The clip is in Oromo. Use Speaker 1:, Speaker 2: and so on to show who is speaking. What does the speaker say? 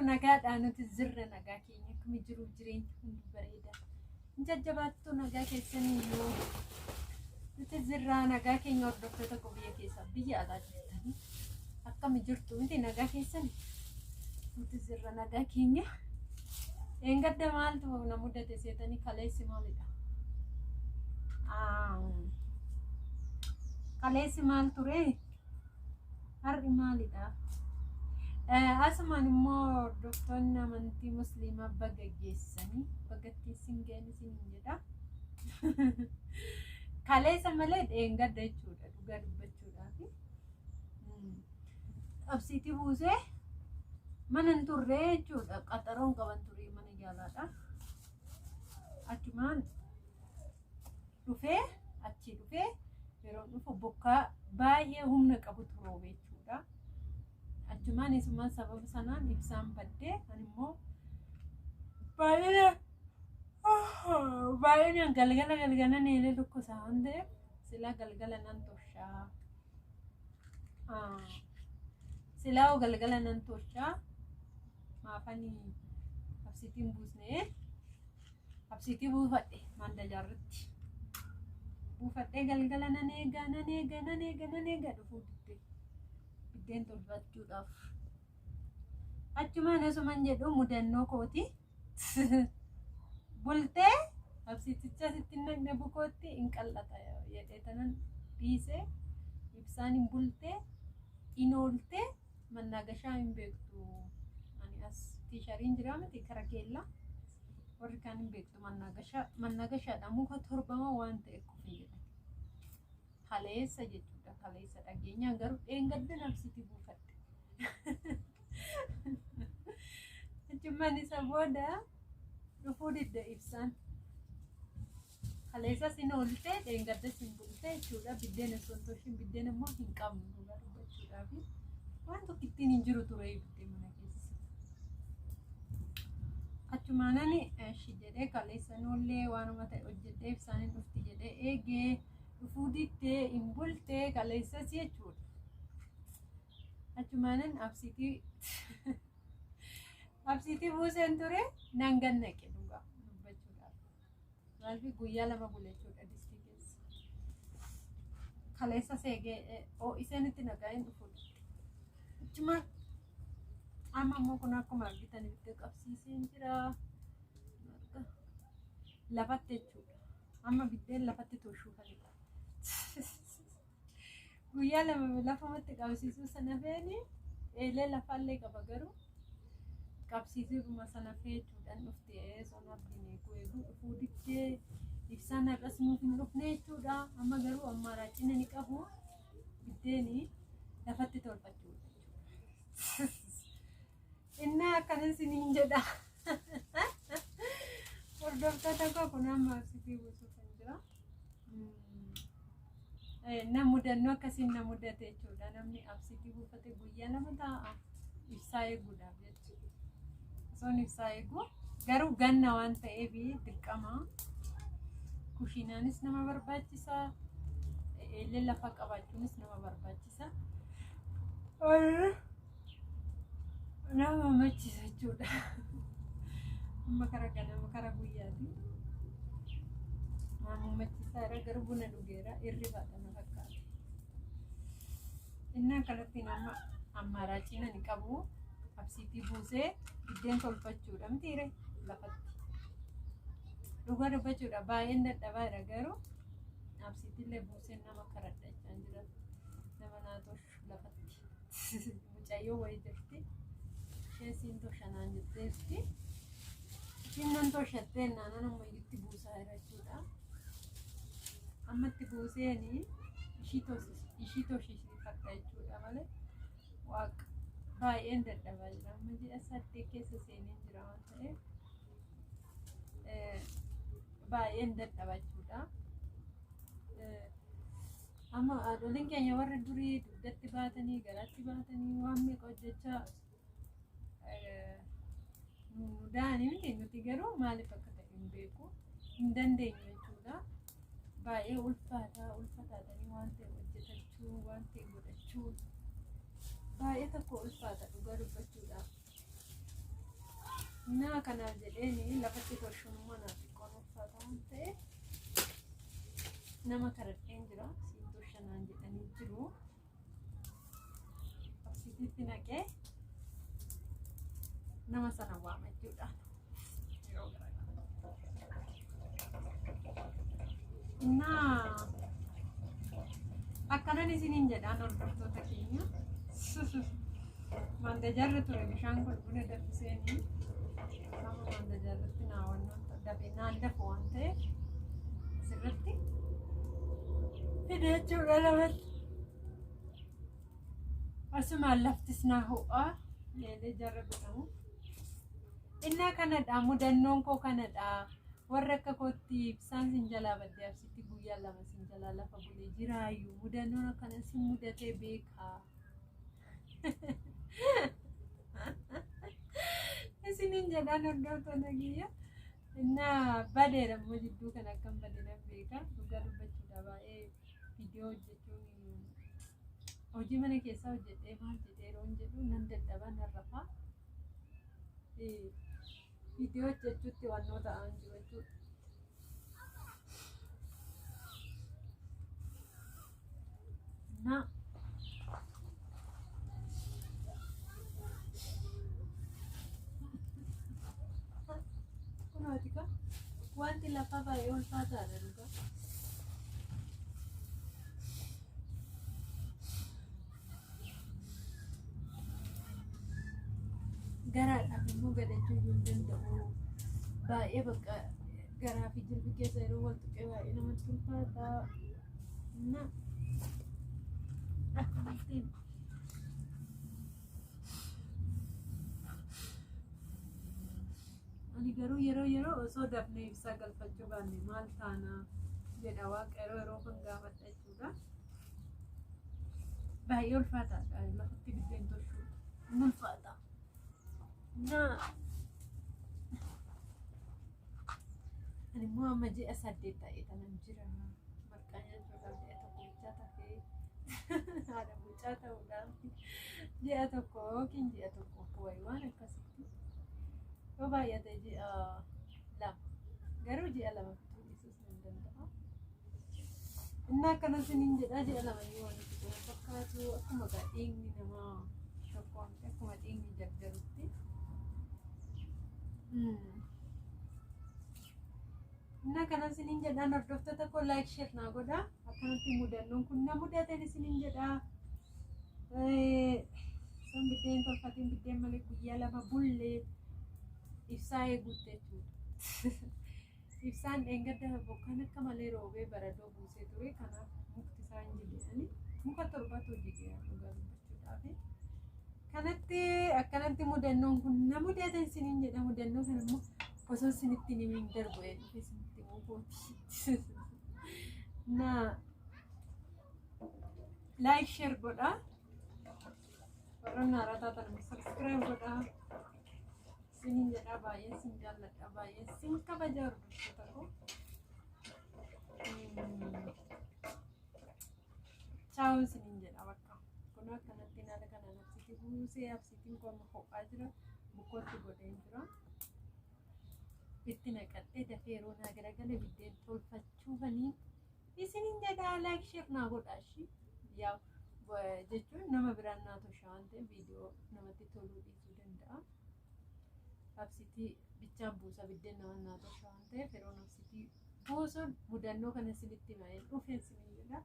Speaker 1: Jirtu nagaadhaa? Nuti zirra nagaa keenya. Akkami jiruuf jireenyi? Hundi bareeda, hin jajjabaattu? Nagaa keessanii? Yoo nuti zirraa nagaa keenya. Hordoftoota koo biyya keessaa biyya alaa jirtanii, akkami jirtu? Miti nagaa keessanii? Nuti zirra nagaa keenya. Eengadda maaltu na mudate seetanii? Kaleessi maalidha? Kaleessi maal ture? Har'i maalidha? Asumaan immoo hordoftoonni amantii Musliimaa baga geessanii, bagattiin sin ga'een isiniin jedha. Kaleessa malee dheengadda jechuudha, dhugaa dubbachuudhaaf. Absiitii buusee mana hin turre jechuudha. Qaxaroon qaban ture mana yaalaadha. Achumaan dhufee, achii dhufee yeroo dhufu bokkaa baay'ee humna qabutu roobe jechuudha. Achumaan isumaan sababa sanaan ibsaan baddee, ani immoo baay'inaan galgala galgala eelee lukkusaa waan ta'eef, silaa galgala nan toshaa. Silaa hoo galgala nan toshaa, maafanii absiitiin buusnee? Absiitii buufadhe, maandajaarratti buufadhee galgala nan eegaa, nan eega, nan eega, nan eega, dhufuu didde biddeen tolfachuudhaaf. Achumaan asuman jedhu mudannoo kooti. Bultee absiiticha sitti naqne bukootti hin qal'ata jedhee tanan dhiisee, ibsaan hin bultee, hin ooltee. Mannaagashaa hin beektu. Ani as tiishariin jira miti, kara keellaa warri kaan hin beektu. Mannaagashaa, mannaagashaadha. Muka torbama waan ta'e kufe jedhan kaleessa jechuudha. Kaleessa dhageenyaan garuu dheengadda nabsitii buufadhe. Achumaan isa booda dhufuu didde ibsaan. Kaleessas hin oolte, dheengaddas hin bulte jechuudha. Biddeen osoo hin toshin, biddeen immoo hin qabnu, dhugaa dubbachuudhaaf waan tokko ittiin hin jiru ture biddeen mana keessa. Achumaanani eshi jedhee kaleessa noollee waanuma ta'e hojjedhee ibsaan hin dhufti jedhee eegee, dhufuu diddee, hin bulte kaleessas jechuudha. Achumaanan absiitii buuseen ture, nan gannaqe dhugaa dubbachuudhaaf. Maaliif guyyaa 2 bule jechuudha distii keessa. Kaleessa seegee ho'iseen itti nagaa hin dhufu. Achumaan amma immoo kun akkuma argitan ibidda qabsiiseen jira. Lafatti jechuudha. Amma biddeen lafatti toshuu kanidha. Guyyaa 2 lafumatti qabsiisuu sana feeni, eelee lafaallee qaba garuu qabsiisuudhuma sana feechuudhaan dhufte. Son abdiin eeguu eeguu dhufuu diddee. Ibsaan har'as nuuf hin dhufne jechuudha. Amma garuu ammaaraacina ni qabu, biddeeni lafatti tolfachuudha jechuudha. Innaa akkana isiniin jedha. Hordoftoota koo, kun amma absitii buusuuf hin jira. Na mudannoo akkasiin na mudate jechuudha. Namni absitii buufate guyyaa 2 taa'a ibsaa eeguudhaaf jechuudha. Osoon ibsaa eegu garuu ganna waan ta'eef dirqama. Kushiinaanis nama barbaachisa. Eelee lafa qabaachuunis nama barbaachisa. Nama machiisa jechuudha. Amma kara ganama kara guyyaati. Nama machiisaa irra garuu buna dhugeera, hirribaadha na fakkaata. Innaa kanatti nama ammaaraacina ni qabu. Absiitii buusee biddeen tolfachuudha mitiire lafatti. Dhugaa dubbachuudha baay'een dadhabaa jira, garuu absiitiillee buusee nama karadha jechaan jira. Nama naa toshu lafatti. Mucayyoo wayii jirti. Isheen siin toshanaan jetteerti. Ishiin nan toshattee naanan ammayyutti buusaa jira jechuudha. Ammatti buuseeni ishii toshisiifadha jechuudha malee waaqa baay'een dadhabaa jira. Amma ji'a 8 keessa seeneen jira waan ta'eef baay'een dadhaba jechuudha. Amma haadholiin keenya warri durii dugdatti baatanii, garaatti baatanii waan meeqa hojjechaa nu da'anii miti? Nuti garuu maaliif akka ta'e hin beeku, hin dandeenyu jechuudha. Baay'ee ulfaataa, ulfataatanii waan ta'e hojjetachuu, waan ta'e godhachuu baay'ee tokko ulfaata dhugaa dubbachuudhaaf. Naa kanaaf jedheeni lafatti tolchuun immoo naaf xiqqoon ulfaata waan ta'eef nama kadhadheen jira. Siin tolcha naan jedhanii jiru. Absiitiitti naqee nama sana waama jechuudha. Yeroo garaagaraa. Innaa akkanan isiniin jedhaan hordoftoota keenya. Maandajaarra ture bishaan kun buna danfiseenii amma maandajaarratti naa wannoon dafee naan dafu waan ta'eef asirratti fide jechuudha lamatti. Asumaan laftis naa ho'aa eelee jarra godhamu. Innaa kanadha mudannoon koo kanadha. Warra akka kootti ibsaan sin jalaa baddee absitti guyyaa lama sin jalaa lafa bulee jiraayyuu mudannoon akkana sin mudatee beekaa. Isiniin jedhaan hordoftoota kiyya. Innaa badeera immoo jidduu kana akkam bade nan beeka. Dhugaa dubbachuudha baay'ee viidiyoo hojjechuun hojii mana keessaa hojjedhee maal jedhee yeroon jedhu nan dadhaba nan rafaa. Viidiyoo hojjechuutti wannoo ta'an jiru jechuudha. Innaa kunooti ka wanti lafaa baay'ee ulfaataadha dhugaa. Garaadhaaf immoo gadachuu iyyuu hin danda'u. Baay'ee bakka garaa fi jilbi keessa yeroo wal tuqee baay'ee namatti ulfaata. Na akkamittiin ani garuu yeroo yeroo osoo dafnee ibsaa galfachuu baanne maal taana jedha waaqa yeroo yeroo kan gaafadha jechuudha. Baay'ee ulfaataadha lafatti biddeen tolchuu ni ulfaata. Na ani immoo amma ji'a 8 ta'e tanan jira. Marqaa nyaachuudhaaf ji'a tokko bichaa tafee haadha mucaa ta'uudhaaf ji'a tokko yookiin ji'a tokko wayi waan akkasitti yoo baay'ate ji'a 2 garuu ji'a 2 fixuu dhiisuus nan danda'a. Inni akkana isiniin jedhaa ji'a 2 iyyuu waan itti jiru fakkaatu akkuma gaa dhiigni namaa tokko akkuma dhiigni jarjarutti. Inni akkana isiniin jedhaan hordoftoota koo like share naa godhaa. Akkanatti mudannoon kun na mudateen isiniin jedhaa. San biddeen tolfatiin biddeen malee guyyaa 2 bullee ibsaa eeguutti jechuudha. Ibsaan dheengadda bokkaan akka malee roobee baradoo buusee ture. Kanaaf mukti isaa hin jigee. Muka torbatu jigee dhugaa dubbachuudhaaf. Kanatti akkanatti mudannoon kun na mudate isiniin jedha. Mudannoo kana immoo osoo isinitti hin himin darbu dhufe isinitti himuu kooti. Na like share godhaa. Warroonni haaraa taatan immoo subscribe godhaa. Isiniin jedhaa baay'een sin jaalladha baay'een sin kabaja hordoftoota koo. Chaawu isiniin jedha bakka. Kun akkanatti haala kanaan absiitii buusee absiitiin koo amma ho'aa jira. Bukkootti godheen jira. Itti naqadhee dafee yeroo naa garagale biddeen tolfachuufanii isiniin jedhaa like share naa godhaa ishii. Yaa jechuun nama biraan naa tosha waan ta'eef viidiyoo namatti toluu dhiisuu danda'a. Absiitii bichaan buusa biddeen nama naa tosha waan ta'eef yeroo absiitii buusuun mudannoo kana isinitti himee dhufeen isiniin jedha.